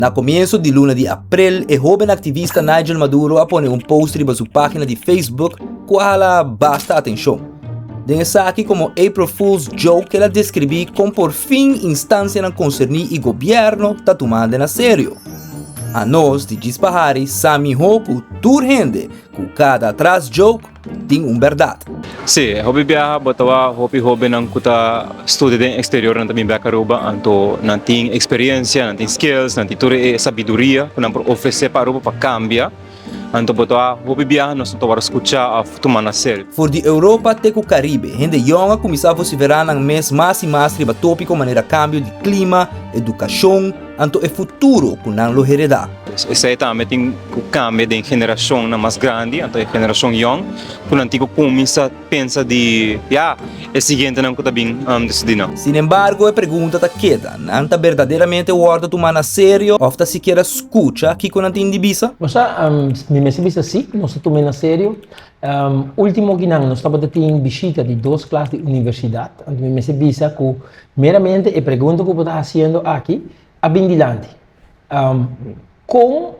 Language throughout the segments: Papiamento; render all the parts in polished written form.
Na comienso di luna di april, e hoben activista Nigel Maduro a pone un post riba su pagina di Facebook cu a hala basta atencion. Den esaki como April Fool's joke el a describi con por fin instancianan concerni y gobierno ta tumando na serio. Anos di Djis Pahari sa miho cu tur hende cu cada tras joke Tin un bèrdat. Sí, hopi biaha bo ta wak hopi hóbennan ku ta studia den eksterior nan ta bin bèk Aruba, anto nan tin eksperensia, nan tin skills, nan tin tur e sabiduria ku nan por ofresé pa Aruba pa kambia. Anto bo ta wak hopi biaha nos no ta wòrdu skuchá òf tuma na serio. For di Europa te ku Karibe, hende yòn a kuminsá vosiferá nan mes mas i mas riba tópiko manera kambio di klima, edukashon, anto e futuro ku nan lo heredá. Esei tambe tin ku kambia den generashonnan mas grandi, anto e generashon yòn ku nan tin ku kuminsá pensa di ya e siguientenan ku ta bin desidi nan. Sin embargo, e pregunta ta keda, nan ta berdaderamente wòrdu tumá na serio òf ta sikiera skucha kiko nan tin di bisa? Bo sa, mi mester bisa si, nos ta tum'é na serio. Último kinan nos tabata tin bishita di dos klas di universidat, anto mi mester bisa ku meramente e pregunta ku bo ta hasiendo aki a bin dilanti. Kon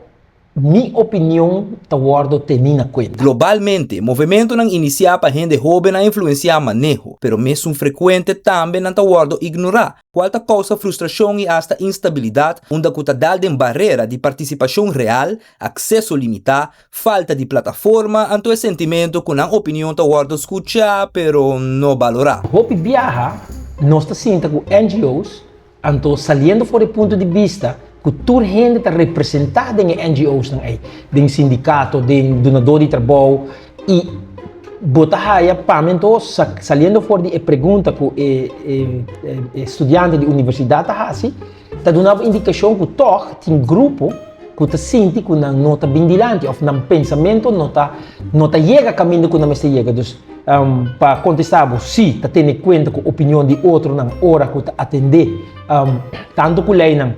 mi opinion ta wòrdu tení na kuenta? Globalmente, movementonan inisiá pa hende hóben a influensiá maneho, pero mesun frekuente tambe nan ta wòrdu ignorá, kual ta kousa frustrashon i asta instabilidat, unda ku ta dal den barera di partisipashon real, akseso limitá, falta di plataforma, anto e sentimento ku nan opinion ta wòrdu skuchá pero no balorá. Hopi biaha nos ta sinta ku NGO's Anto saliendo for e punto di bista ku tur hende ta representá den e NGO's nan ei, den sindikato, den dunadó di trabou i bo ta haya pa mi anto saliendo for di e pregunta ku e e studiante di universidat ta hasi, ta duna bo indikashon ku tòg tin grupo ku ta sinti ku nan no ta bin dilanti òf nan pensamentu no ta no ta yega kaminda ku nan mester yega. Dus pa kontestá bo, sí, ta tene kuenta ku opinion di otronan ora ku ta atendé tantu ku leinan,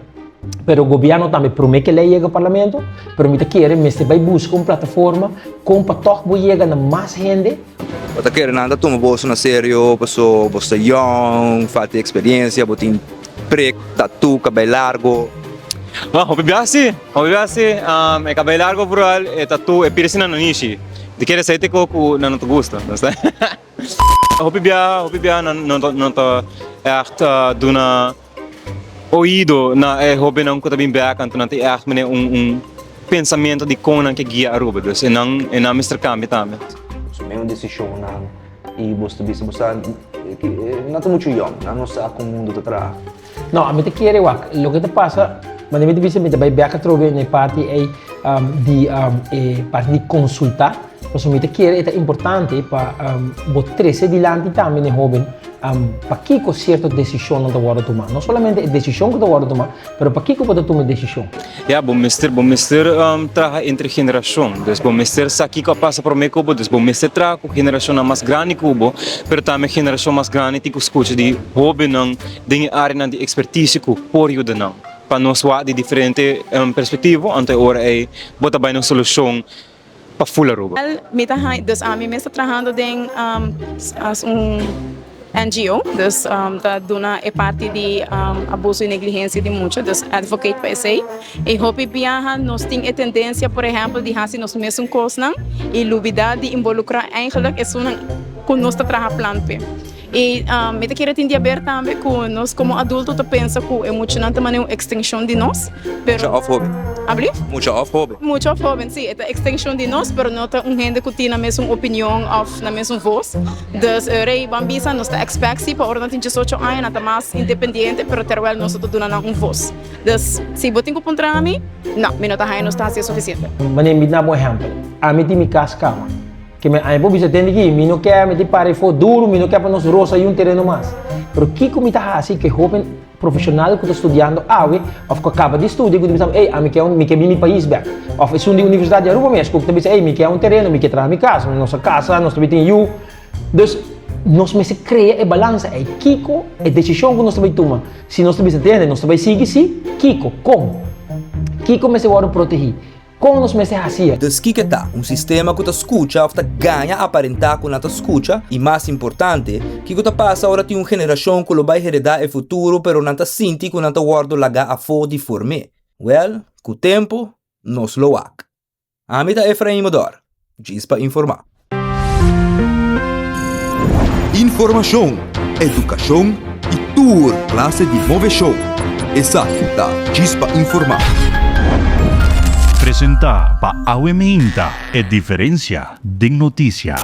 pero gobièrnu tambe promé ku e lei yega parlamento, pero mi ta kere mester bai buska un plataforma kon pa tòg bo yega na mas hende. Bo ta kere nan ta tuma boso na serio paso bo ta yòn, falta di eksperensia, bo tin prik, tatu, kabei largo. Bon, hopi biaha si, hopi biaha si. E kabei largo vooral, e tatu, e piercing na nanishi. Di kere esei te ko ku nan no ta gusta, no sa. Hopi biaha, hopi biaha nan no ta no ta ègt duna oido na e hóbennan ku ta bin bèk, anto nan ta ègt mene un un pensamentu di kon nan ke guia Aruba. Dus e nan e nan mester kambia tambe. Su mesun desishonnan i bo ta bisa bo sa nan ta muchu yòn, nan no sa kon mundu ta traha. No, ami ta kere wak, loke ta pasa, manera mi ta bisa mi ta bai bek atrobe na e parti ei di e parti di konsultá, pasobra mi ta kere e ta importante pa bo trese dilanti tambe na e hóben pakiko sierto desishonnan ta wòrdu tumá. No solamente e desishon ku ta wòrdu tumá, pero pakiko bo ta tuma e desishon. Ya, bo mester, bo mester traha entre generashon. Dus bo mester sa kiko a pasa promé ku bo, dus bo mester traha ku generashonnan mas grandi ku bo, pero tambe generashon mas grandi tin ku skucha di hóbennan den e áreanan di ekspertisio ku por yuda nan pa nos wak di diferente perspektivo, anto e ora ei bo ta bai na un solushon pa ful Aruba. Mi ta haña, dus ami mes ta trahando den as un NGO, dus ta duna e parti di abuso y negligencia di mucha, dus advocate pa esey. Y hopi biaha nos tin e tendencia por ehempel di haci nos mesun cosnan y lubida di involucra eigenlijk esunnan cu nos ta traha plan p'e. Y mi ta kere tin di haber tambe cu nos como adulto ta pensa cu e muchanan ta manera un extension di nos, pero. Mucha of hoben? Ablief? Mucha of hoben? Mucha of hoben, si. E ta extension di nos, pero no ta un hende cu tin nan mesun opinion of nan mesun voz. Dus e rey ban bisa nos ta expect si pa ora nan tin diesocho aña nan ta mas independiente, pero terwijl nos no ta duna nan un voz. Dus si bo tin cu puntra mi, no, mi no ta haña nos ta haci e suficiente. Manera mi ta duna bo un ehempel. Ami tin mi cas cama. Ke men aña por bisa tende ki, mi no ke, mi tin para e fo duru, mi no ke pa nos rosa i un tereno mas. Pero kiko mi ta hasi ku e hoben profeshonal ku ta studiando awe òf ku a kaba di studia ku ta bisa ey ami ke un mi ke bin mi pais bèk. Òf esun di universidat di Aruba mes ku ta bisa ey mi ke un tereno, mi ke traha mi kas, nos a kasa, nos ta bin tin yu. Dus nos mester krea e balansa ey. Kiko e desishon ku nos ta bai tuma? Si nos ta bisa tende nos ta bai sigui si, kiko? Kon? Kiko mester wòrdu protehí? Kon nos mester hasié? Dus kiko ta? Un sistema ku ta skucha òf ta gaña aparentá ku nan ta skucha? I mas importante, kiko ta pasa ora tin un generashon ku lo bai heredá e futuro pero nan ta sinti ku nan ta wòrdu lagá afó di form'é? Wèl, ku tempu nos lo wak. Ami ta Efraim Odor, djis pa informá. Informashon, edukashon i tur klase di moveshon. Esaki ta Djis pa Informá. Presentá pa Awe Meinta, e diferensia den notisia.